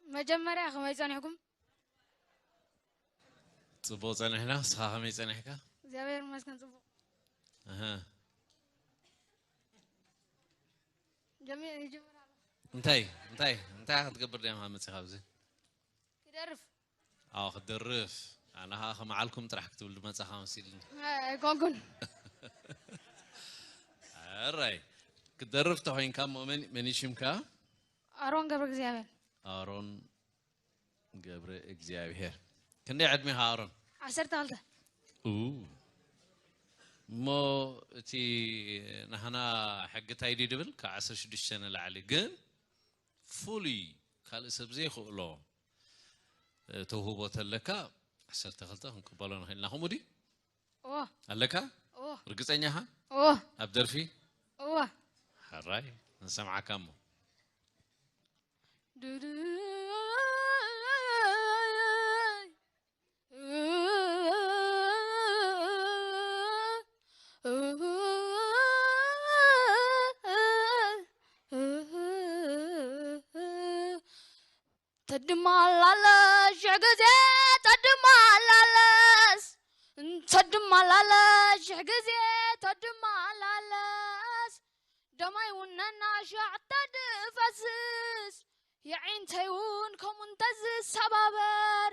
መጀመርያ ከመይ ጸኒሕኩም? ጽቡቕ ጸኒሕና። ንስኻ ከመይ ጸኒሕካ? እግዚኣብሔር ይመስገን ጽቡቕ። ኣሃ። ጀሚር ይጅምር ኣሎ። እንታይ እንታይ እንታይ ክትገብር ዲኻ መጺኻ ኣብዚ? ክደርፍ። ኣዎ ክትደርፍ። ኣነ ኸዓ ከም ዓልኩም ጥራሕ ክትብል መጻኻ መሲልኒ። ኣይኮንኩን። ኣራይ ክትደርፍ ተኾይንካ እሞ መን መን እዩ ሽምካ? ኣሮን ገብረ እግዚኣብሔር። ኣሮን ገብረ እግዚኣብሔር። ክንደይ ዕድሜኻ ኣሮን? ዓሰርተ ክልተ። ኡ። እሞ እቲ ናህና ሕጊ እንታይ ድዩ ድብል ካብ ዓሰርተ ሽዱሽተ ንላዕሊ ግን ፍሉይ ካልእ ሰብ ዘይኽእሎ እ፣ ተውህቦ ተለካ ዓሰርተ ክልተ ክንቅበሎ ንኽእል ኢና። ከምኡ ድዩ? እዎ ኣለካ? እዎ ርግጸኛ ኢኻ? እዎ ኣብ ደርፊ? እዎ ሕራይ ንሰምዓካ እሞ። ተድማላለስ ሽሕ ግዜ ተድማላለስ ተድማላለስ ሽሕ ግዜ ተድማላለስ ደማይ ውነና ሻዕ ተድፈስስ የዒንተይ እውን ከምኡ እንተዝሰባበር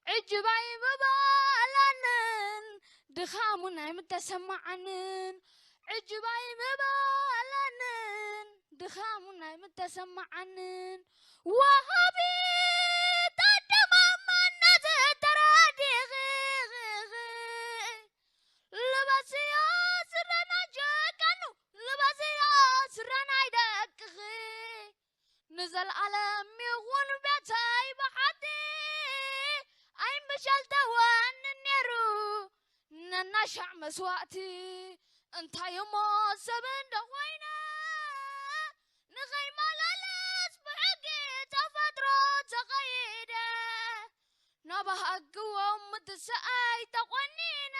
ዕጅባይ ምባላንን ድኻሙን ኣይምተሰማዓንን ዕጅባይ ምባላንን ድኻሙን ኣይምተሰማዓንን ወሃቢ ተደማመና ዝተረዲኺ ልበስዮ ስረና ጀጋኑ ልበስዮ ስረና ይደቅኺ ንዘለኣለም ይኹን ቤተይ ብሓቲ ኣይምሸልተወኒ ነይሩ ነናሻዕ መስዋእቲ እንታይ እሞ ሰብ እንዶ ኮይነ ንኸይመላለስ ብሕጊ ተፈጥሮ ተኸይደ ናብ ሃግዎም ምትስኣይ ተቖኒነ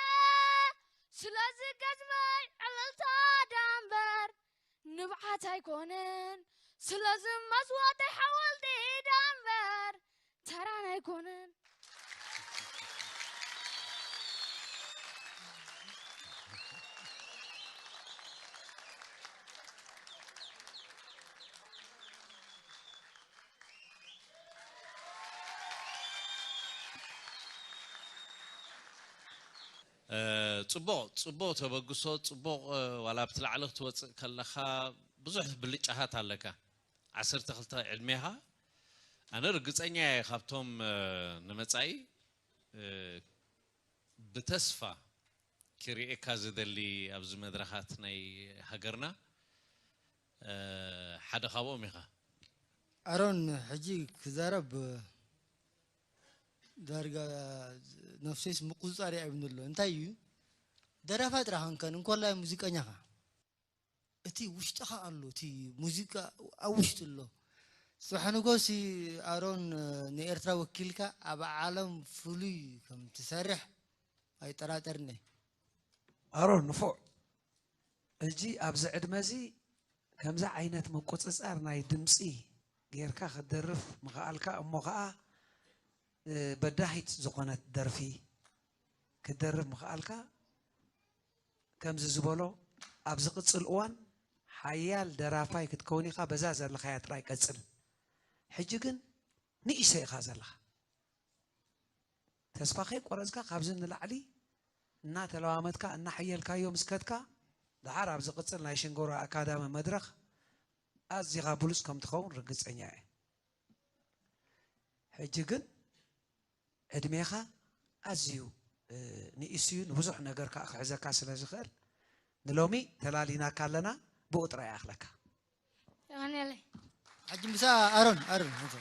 ስለዚ ገዝመይ ዕልልታ ዳምበር ንብዓት ኣይኮነን ስለዚ መስዋእተይ ሓወልቲ ዳምበር ተራን ኣይኮነን ጽቡቕ ጽቡቕ ተበግሶ ጽቡቕ ዋላ ኣብቲ ላዕሊ ክትወፅእ ከለኻ ብዙሕ ብልጫታት ኣለካ ዓሰርተ ክልተ ዕድሜኻ ኣነ ርግፀኛ እየ ካብቶም ንመፃኢ ብተስፋ ክርእየካ ዝደሊ ኣብዚ መድረኻት ናይ ሃገርና ሓደ ካብኦም ኢኻ ኣሮን ሕጂ ክዛረብ ዳርጋ ነፍሰይስ ምቁፅፃር እያ ይብኒ ኣሎ እንታይ እዩ ደራፋይ ጥራሕ እንከን እንኮላይ ሙዚቀኛኻ እቲ ውሽጥኻ ኣሎ እቲ ሙዚቃ ኣብ ውሽጢ ኣሎ ፅባሕ ንጎሲ ኣሮን ንኤርትራ ወኪልካ ኣብ ዓለም ፍሉይ ከም ትሰርሕ ኣይጠራጠርኒ ኣሮን ንፉዕ ሕጂ ኣብዚ ዕድመ እዚ ከምዚ ዓይነት ምቁፅፃር ናይ ድምፂ ጌርካ ክትደርፍ ምኽኣልካ እሞ ከዓ በዳሂት ዝኾነት ደርፊ ክትደርፍ ምኽኣልካ ከምዚ ዝበሎ ኣብ ዝቕፅል እዋን ሓያል ደራፋይ ክትከውን ኢኻ በዛ ዘለኻያ ጥራይ ቀፅል ሕጂ ግን ንእሽተይ ኢኻ ዘለኻ ተስፋ ከይቆረፅካ ካብዚ ንላዕሊ እናተለዋመድካ እናሓየልካዮ ምስ ከድካ ደሓር ኣብ ዝቕፅል ናይ ሽንጎሮ ኣካዳሚ መድረኽ ኣዚኻ ብሉፅ ከም ትኸውን ርግፀኛ እየ ሕጂ ግን ዕድሜኻ ኣዝዩ ንእሱ እዩ ንብዙሕ ነገር ከዓ ክሕዘካ ስለ ዝኽእል ንሎሚ ተላሊናካ ኣለና ብኡ ጥራይ ይኣኽለካ የቐንየለይ ሕጂ ምሳ ኣሮን ኣሮን እንተ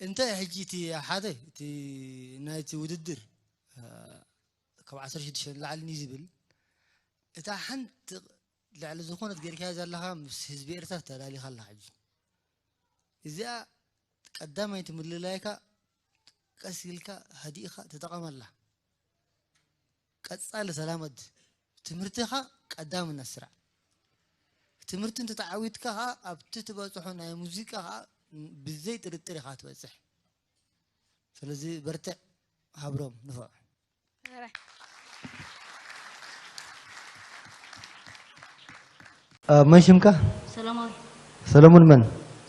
እንተ ሕጂ እቲ ሓደ እቲ ናይቲ ውድድር ካብ ዓሰርተ ሽዱሽተ ንላዕሊ ንዝብል እታ ሓንቲ ልዕሊ ዝኾነት ጌርካያ ዘለኻ ምስ ህዝቢ ኤርትራ ተላሊኻ ኣላ ሕጂ እዚኣ ቀዳማይቲ ምልላይካ ቀስ ኢልካ ሃዲእኻ ተጠቐመላ ቀጻሊ ተላመድ ትምህርትኻ ቀዳምነት ስራዕ ትምህርቲ እንተተዓዊትካ ከዓ ኣብቲ ትበፅሖ ናይ ሙዚቃ ከዓ ብዘይ ጥርጥር ኢኻ ትበጽሕ። ስለዚ በርትዕ፣ ሃብሮም፣ ንፉዕ። መን ሽምካ? ሰሎማዊ። ሰሎሙን መን?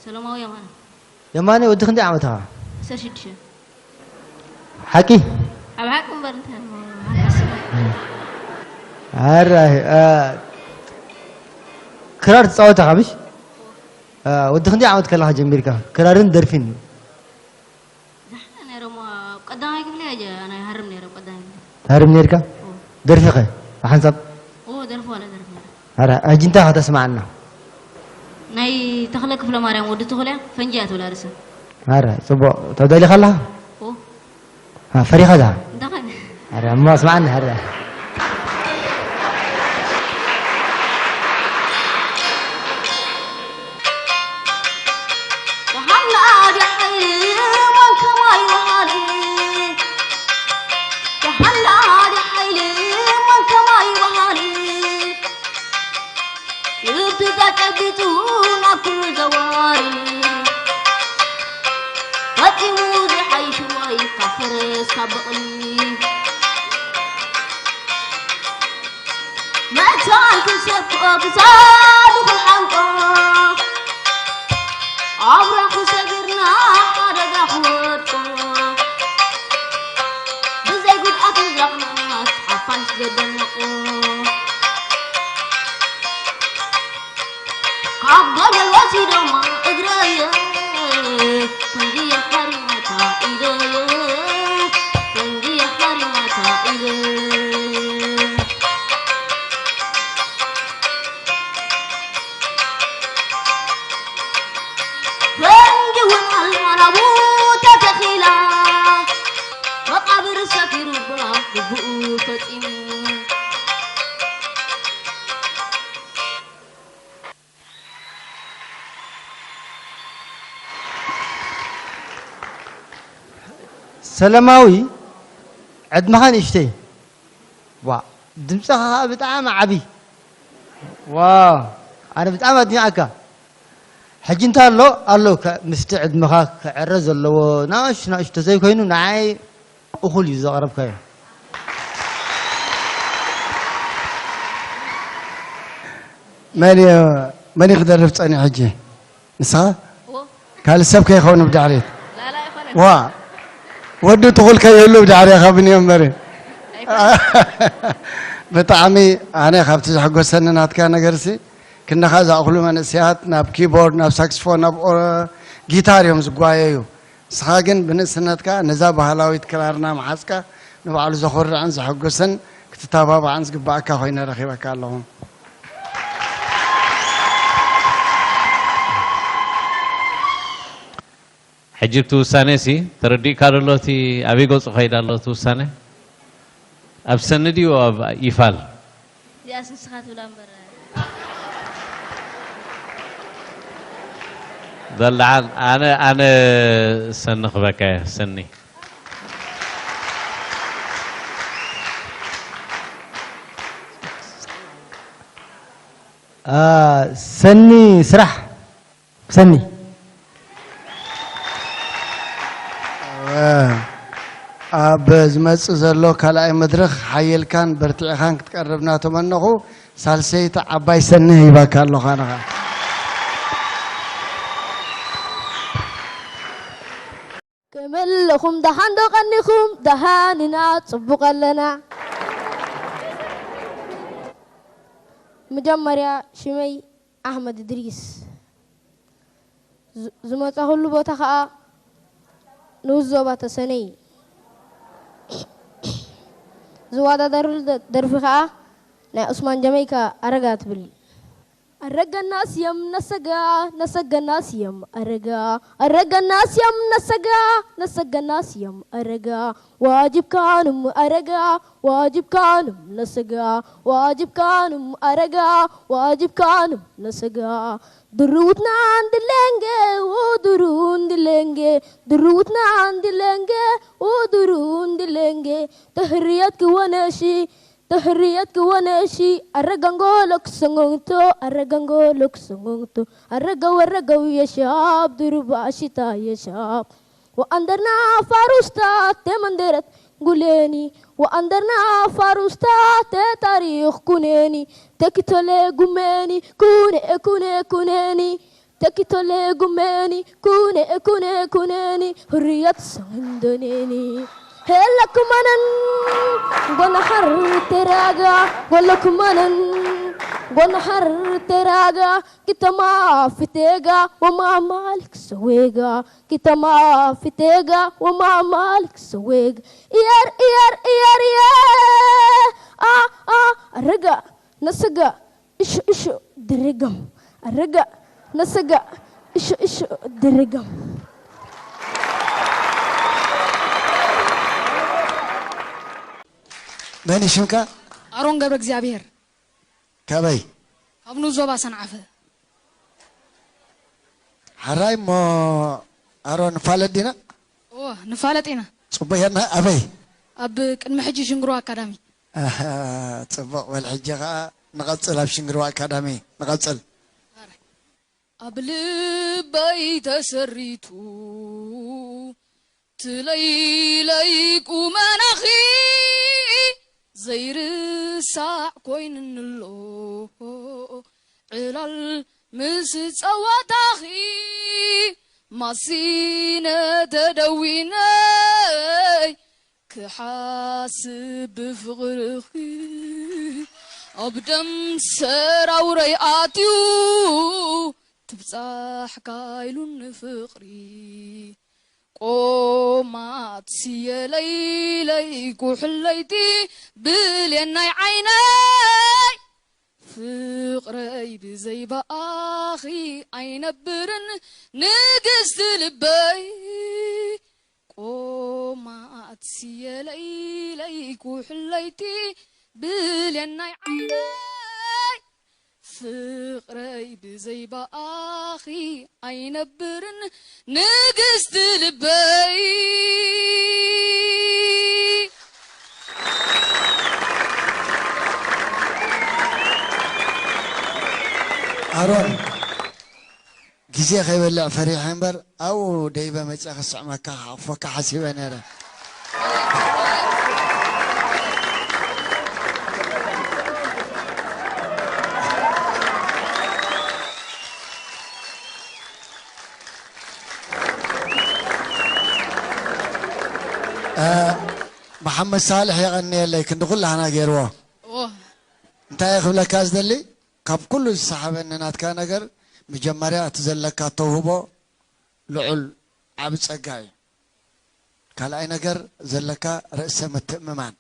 ሰሎማዊ የማነ። የማነ፣ ወዲ ክንደይ ዓመትኻ? ዓሰርተ ሽዱሽተ። ሓቂ? ኣብ ሓቂ እምበር እንታይ እሞ ሓቂ ኣስብ። ኣራይ፣ እ፣ ክራር ትጻወት ኢኻ ምሽ? እ፣ ወዲ ክንደይ ዓመት ከለኻ ጀሚርካ ክራርን ደርፊን? ዝሓነ ነይረ እሞ፣ ኣብ ቀዳማይ ክፍሊ እየ ጀ-፣ ናይ ሃርም ነይረ፣ ኣብ ቀዳማይ ክፍሊ። ትሃርም ነይርካ? ኦ። ደርፊ ኸ? ብሓንሳብ? ኦ፣ ደርፊ ዋላ ደርፊ ነይረ። ኣረ፣ ሕጂ እንታይ ከተስምዓና? ናይ ተኽለ ክፍለ ማርያም ወዲ ተኽለ ፈንጂ እያ ትብላ ርእሳ። ኣረ፣ ጽቡቕ። ተዳሊኻ ኣለኻ? ኦ። አ፣ ፈሪኻ ዳ? እንታይ ኾነ? ኣረ፣ እሞ ስምዓኒ፣ ኣረ። ተሃላ ድያ ሓይሊ መን ከማይ በሃሊ፣ ተሃላ ድያ ሓይሊ መን ከማይ በሃሊ፣ ልብትታ ጨቢጡ ናብ ኩሉ ዘዋሪ፣ ፈጺሙ ዘይሓይሽ ወይ ካብ ፈረስ ካብ በቕሊ። መታን ክንሰብኮ ክሳዱ ክሓንቆ፣ ኣብራኹ ሰጊርና ሓደጋ ክወድቆ፣ ብዘይ ጉድኣት ንዛቕናስ ሓፋሽ ዘደንቆ። ካብ ገደል ወሲዶማ እግረየ፣ ፈንጂ ሓሪማታ ኢደየ፣ ፈንጂ ሓሪማታ ኢደየ። ፈንጂ እውን ኣልማናቡ ተተኺላ፣ መቓብር ሰፊሩባ ግቡኡ ፈጺሙ። ሰለማዊ፣ ዕድመኻ ንእሽተይ። ዋ፣ ድምፅኻ ኸዓ ብጣዕሚ ዓብዪ። ዋው፣ ኣነ ብጣዕሚ ኣድኒቐካ። ሕጂ እንታይ ኣሎ? ኣሎ፣ ከ-፣ ምስቲ ዕድመኻ ክዕረ ዘለዎ ናእሽቱ ናእሽቱ ተዘይኮይኑ ንዓይ እኹል እዩ ዘቕረብካዮ። መን እዩ፣ መን እዩ ክደርፍ ጸኒሑ ሕጂ? ንስኻ? እዎ። ካልእ ሰብ ከይኸውን ብድሕሪት? ላላ ኣይኮነን። ዋ! ወዲ ትኹል ከይህሉ ብድሕሪኻ ብንዮ እምበሪ። ኣይኮነን። ብጣዕሚ ኣነ ካብቲ ዘሐጎሰኒ ናትካ ነገርሲ፣ ክንደኻ ዝኣኽሉ መንእሰያት ናብ ኪቦርድ፣ ናብ ሳክስፎን፣ ናብ ኦ-፣ ጊታር እዮም ዝጓየዩ። ንስኻ ግን ብንእስነትካ ነዛ ባህላዊት ክራርና ምሓዝካ ንባዕሉ ዘኹርዕን ዘሐጉስን ክትተባባዕን ዝግባኣካ ኮይነ ረኺበካ ኣለኹ። ሕጂ እቲ ውሳነ ሲ ተረዲእካ ዶ ኣሎ? እቲ ኣበይ ገጹ ከይድ ኣሎ እቲ ውሳነ? ኣብ ሰኒ ድዩ ኣብ ይፋል? እዚኣስ ንስኻ ትብላ እምበር። በልዓል፣ ኣነ፣ ኣነ ሰኒ ክበካ እየ፣ ሰኒ። አ፣ ሰኒ ስራሕ። ሰኒ። ኣብ ዝመጽእ ዘሎ ካልኣይ መድረኽ ሓየልካን በርቲዕኻን ክትቀርብ እናተመነኹ፣ ሳልሰይቲ ዓባይ ሰኒ ሂባካ ኣለኹ ኣነ ኸኣ። ከመይ ኣለኹም? ደሓን ዶ ቀኒኹም? ደሓን ኢና፣ ጽቡቕ ኣለና። መጀመርያ ሽመይ ኣሕመድ እድሪስ። ዝ-፣ ዝመጻኹሉ ቦታ ኸኣ ንኡስ ዞባ ተሰነይ። ዝወዳደርሉ ደ-፣ ደርፊ ኸኣ ናይ ዑስማን ጀመይካ ኣረጋ ትብል። ኣረጋ ናስየም ነሰጋ፣ ነሰጋ ናስየም ኣረጋ፣ ኣረጋ ናስየም ነሰጋ፣ ነሰጋ ናስየም ኣረጋ፣ ዋጅብካንም ኣረጋ፣ ዋጅብካንም ነሰጋ፣ ዋጅብካንም ኣረጋ፣ ዋጅብካንም ነሰጋ። ድሩትና እንድለንገ፣ ኦ ድሩ እንድለንገ፣ ድሩትና እንድለንገ፣ ኦ ድሩ እንድለንገ፣ ተህርየት ክወነሺ፣ تحريتك ونشي أرقنقولك سنغنتو، أرقنقولك سنغنتو، أرقو أرقو يشاب درباشتا يشاب. وأندرنا فاروستا تمندرت قوليني، وأندرنا فاروستا تاريخ كونيني، تكتولي قميني، كوني كوني كونيني. Tekitole gumeni kune kune kuneni hurriyat sandoneni. Hella kumanan gona har teraga, gona kumanan gona har teraga, kitama fitega wa ma malik sawega, kitama fitega wa ma malik sawega. Iyar iyar iyar iyar. Ah ah raga nasaga. Isho isho dirigam. Araga nasaga. Isho isho dirigam. መን ሽምካ? ኣሮን ገብረ እግዚኣብሔር። ካበይ? ካብ ንኡስ ዞባ ሰንዓፈ። ሓራይ እሞ ኣሮን ንፋለጥ ዲና? እወ ንፋለጥ ኢና። ጽቡቕ ጌርና። ኣበይ? ኣብ ቅድሚ ሕጂ ሽንግሮ ኣካዳሚ። ኣሃ፣ ጽቡቕ በል። ሕጂ ኸኣ ንቐጽል፣ ኣብ ሽንግርዋ ኣካዳሚ ንቐጽል። ኣብ ልበይ ተሰሪቱ ትለይለይ ቁመናኺ ዘይርሳዕ ኮይንንሎ ዕላል ምስ ጸዋታኺ ማሲነ ተደዊነይ ክሓስብ ብፍቕርኺ ኣብ ደም ሰራውረይ ኣትዩ ትብጻሕ ካይሉኒ ፍቕሪ ቆማት ስየ ለይለይ ኩሕለይቲ ብሌን ናይ ዓይነይ ፍቕረይ ብዘይ ብኣኺ ኣይነብርን ንግስቲ ልበይ ቆማት ስየ ለይለይ ኩሕለይቲ ብሌን ናይ ዓይነይ ፍቕረይ ብዘይ ብኣኺ ኣይነብርን ንግስቲ ልበይ። ኣሮን ግዜ ከይበልዕ ፈሪሐ እምበር ኣብኡ ደይበ መፅአ ክስዕመካ ክሓቕፈካ ሓሲበ ነይረ። መሓመድ ሳልሕ የቐንየለይ ክንዲ ኩላህና ገይርዎ። እንታይ ክብለካ ዝደሊ ካብ ኩሉ ዝሰሓበኒ ናትካ ነገር መጀመርያ እቲ ዘለካ ተውህቦ ልዑል ዓቢ ጸጋ እዩ። ካልኣይ ነገር ዘለካ ርእሰ ምትእምማን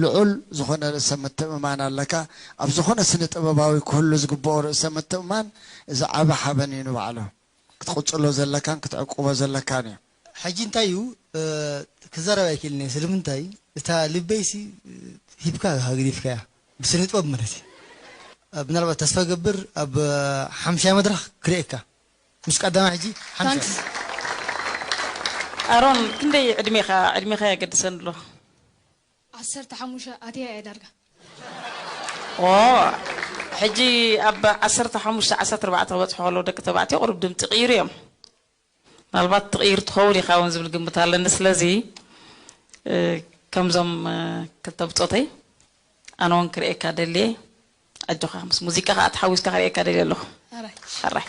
ልዑል ዝኾነ ርእሰ ምትእምማን ኣለካ። ኣብ ዝኾነ ስነ ጥበባዊ ክህሉ ዝግብኦ ርእሰ ምትእምማን እዚ ዓቢ ሓበን እዩ ንባዕሉ ክትቕጽሎ ዘለካን ክትዕቅቦ ዘለካን እዩ። ሕጂ እንታይ እዩ ክዛረብ ኣይክእልን እየ። ስለምንታይ እታ ልበይሲ ሂብካ ሃግዲፍካያ ብስነ ጥበብ ማለት እዩ። ምናልባት ተስፋ ገብር ኣብ ሓምሻይ መድረኽ ክርእየካ ምስ ቀዳማይ ሕጂ ሓምሻይ። ኣሮን ክንደይ ዕድሜኻ ዕድሜኻ የገድሰኒ ኣሎ። ዓሰርተ ሓሙሽተ ኣትያ እየ ዳርጋ። ኦ ሕጂ ኣብ ዓሰርተ ሓሙሽተ ዓሰርተ ኣርባዕተ ክበጽሑ ከለዉ ደቂ ተባዕትዮ ቁሩብ ድምፂ ቅይሩ እዮም። ምናልባት ትቕይር ትኸውን ኢኻ እውን ዝብል ግምት ኣለኒ። ስለዚ ከምዞም ክልተ ብጾተይ ኣነ እውን ክርእየካ ደልየ። ኣጆኻ ምስ ሙዚቃ ከዓ ተሓዊስካ ክርእየካ ደልየ ኣለኹ። ሕራይ።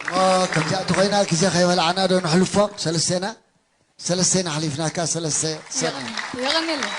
እሞ ከምዚኣ እንተኾይና ግዜ ከይበላዕና ዶ ንሕልፎ? ሰለስቴና ሰለስቴና ሓሊፍናካ ሰለስተ ሰነ። የቐንየለይ።